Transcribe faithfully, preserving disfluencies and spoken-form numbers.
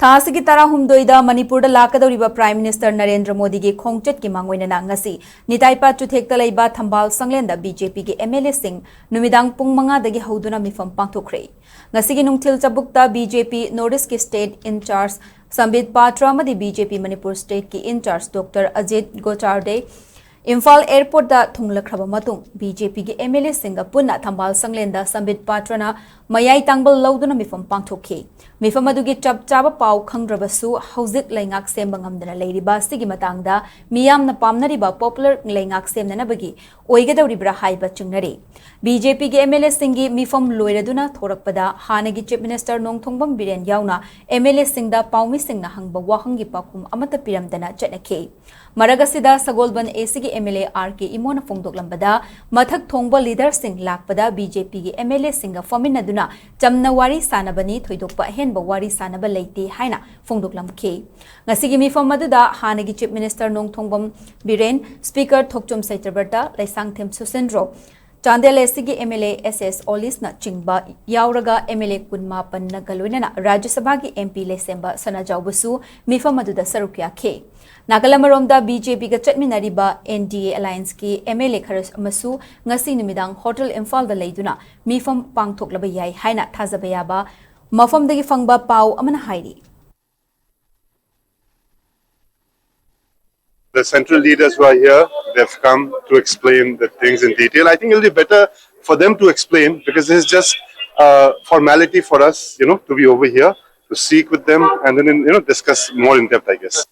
ꯊꯥ ꯑꯁꯤꯒꯤ ꯇꯔꯥꯍꯨꯝꯗꯣꯏꯗ ꯃꯅꯤꯄꯨꯔꯗ ꯂꯥꯛꯀꯗꯧꯔꯤꯕ Prime Minister ꯅꯔꯦꯟꯗ꯭ꯔ ꯃꯣꯗꯤꯒꯤ ꯈꯣꯡꯆꯠꯀꯤ ꯃꯥꯡꯑꯣꯏꯅꯅ ꯉꯁꯤ ꯅꯤꯇꯥꯏꯄꯥꯠ ꯆꯨꯊꯦꯛꯇ ꯂꯩꯕ ꯊꯝꯕꯥꯜ ꯁꯪꯂꯦꯟꯗ BJPꯒꯤ MLAꯁꯤꯡ ꯅꯨꯃꯤꯗꯥꯡ ꯄꯨꯡ ꯃꯉꯥꯗꯒꯤ ꯍꯧꯗꯨꯅ ꯃꯤꯐꯝ ꯄꯥꯡꯊꯣꯛꯈ꯭ꯔꯦ꯫ ꯉꯁꯤꯒꯤ ꯅꯨꯡꯊꯤꯜ ꯆꯕꯨꯛꯇ BJP North East State in-charge ꯁꯝꯕꯤꯠ ꯄꯥꯇ꯭ꯔ ꯑꯃꯗꯤ BJP Manipur Stateꯀꯤ in-charge Doctor Ajit Gocharde Imphal airportꯇ ꯊꯨꯡꯂꯈ꯭ꯔꯕ ꯃꯇꯨꯡ BJPꯒꯤ MLAꯁꯤꯡꯒ ꯄꯨꯟꯅ ꯊꯝꯕꯥꯜ ꯁꯪꯂꯦꯟꯗ ꯁꯝꯕꯤꯠ ꯄꯥꯇ꯭ꯔꯅ ꯃꯌꯥꯏ ꯇꯥꯡꯕꯜ ꯂꯧꯗꯨꯅ ꯃꯤꯐꯝ ꯄꯥꯡꯊꯣꯛꯈꯤ꯫ ꯃꯤꯐꯝ ꯑꯗꯨꯒꯤ ꯆꯞ ꯆꯥꯕ ꯄꯥꯎ ꯈꯪꯗ꯭ꯔꯕꯁꯨ ꯍꯧꯖꯤꯛ ꯂꯩꯉꯥꯛ ꯁꯦꯝꯕ ꯉꯝꯗꯅ ꯂꯩꯔꯤꯕ ꯑꯁꯤꯒꯤ ꯃꯇꯥꯡꯗ ꯃꯤꯌꯥꯝꯅ ꯄꯥꯝꯅꯔꯤꯕ popular ꯂꯩꯉꯥꯛ ꯁꯦꯝꯅꯅꯕꯒꯤ ꯑꯣꯏꯒꯗꯧꯔꯤꯕ꯭ꯔꯥ ꯍꯥꯏꯕ ꯆꯤꯡꯅꯔꯤ꯫ BJPꯒꯤ MLAꯁꯤꯡꯒꯤ ꯃꯤꯐꯝ ꯂꯣꯏꯔꯗꯨꯅ ꯊꯣꯔꯛꯄꯗ ꯍꯥꯟꯅꯒꯤ Chief Minister ꯅꯣꯡꯊꯣꯡꯕꯝ ꯕꯤꯔꯦꯟ ꯌꯥꯎꯅ MLAꯁꯤꯡꯗ ꯄꯥꯎꯃꯤꯁꯤꯡꯅ ꯍꯪꯕ ꯋꯥꯍꯪꯒꯤ ꯄꯥꯎꯈꯨꯝ ꯑꯃꯠꯇ ꯄꯤꯔꯝꯗꯅ ꯆꯠꯅꯈꯤ꯫ ꯃꯔꯛ ꯑꯁꯤꯗ ꯁꯒꯣꯜꯕꯟ ACꯒꯤ MLA R K ꯏꯃꯣꯅ ꯐꯣꯡꯗꯣꯛꯂꯝꯕꯗ ꯃꯊꯛ ꯊꯣꯡꯕ leaderꯁꯤꯡ ꯂꯥꯛꯄꯗ BJPꯒꯤ MLAꯁꯤꯡꯒ ꯐꯝꯃꯤꯟꯅꯗꯨꯅ ꯆꯝꯅ ꯋꯥꯔꯤ ꯁꯥꯟꯅꯕꯅꯤ, ꯊꯣꯏꯗꯣꯛꯄ ꯑꯍꯦꯟꯕ ꯋꯥꯔꯤ ꯁꯥꯟꯅꯕ ꯂꯩꯇꯦ ꯍꯥꯏꯅ ꯐꯣꯡꯗꯣꯛꯂꯝꯈꯤ꯫ ꯉꯁꯤꯒꯤ ꯃꯤꯐꯝ ꯑꯗꯨꯗ ꯍꯥꯟꯅꯒꯤ Chief Minister ꯅꯣꯡꯊꯣꯡꯕꯝ ꯕꯤꯔꯦꯟ, Speaker ꯊꯣꯛꯆꯣꯝ ꯁꯩꯇ꯭ꯔꯕꯔꯇ, Leishangthem ꯁꯨꯁꯤꯟꯗ꯭ꯔꯣ, Chandel ACꯒꯤ MLA S S ꯑꯣꯂꯤꯁꯅ ꯆꯤꯡꯕ ꯌꯥꯎꯔꯒ MLA ꯀꯨꯟꯃꯥꯄꯟꯅꯒ ꯂꯣꯏꯅꯅ ꯔꯥꯖ꯭ꯌ ꯁꯚꯥꯒꯤ MP ꯂꯩꯁꯦꯝꯕ ꯁꯅꯥꯖꯥꯎꯕꯁꯨ ꯃꯤꯐꯝ ꯑꯗꯨꯗ ꯁꯔꯨꯛ ꯌꯥꯈꯤ꯫ ꯅꯥꯀꯜ ꯑꯃꯔꯣꯝꯗ BJPꯒ ꯆꯠꯃꯤꯟꯅꯔꯤꯕ NDA allianceꯀꯤ MLA ꯈꯔ ꯑꯃꯁꯨ ꯉꯁꯤ ꯅꯨꯃꯤꯗꯥꯡ Hotel ꯏꯝꯐꯥꯜꯗ ꯂꯩꯗꯨꯅ ꯃꯤꯐꯝ ꯄꯥꯡꯊꯣꯛꯂꯕ ꯌꯥꯏ ꯍꯥꯏꯅ ꯊꯥꯖꯕ ꯌꯥꯕ ꯃꯐꯝꯗꯒꯤ ꯐꯪꯕ ꯄꯥꯎ ꯑꯃꯅ ꯍꯥꯏꯔꯤ꯫ The central leaders who are here, they've come to explain the things in detail. I think it'll be better for them to explain because this is just a formality for us, you know, to be over here, to speak with them and then, you know, discuss more in depth, I guess.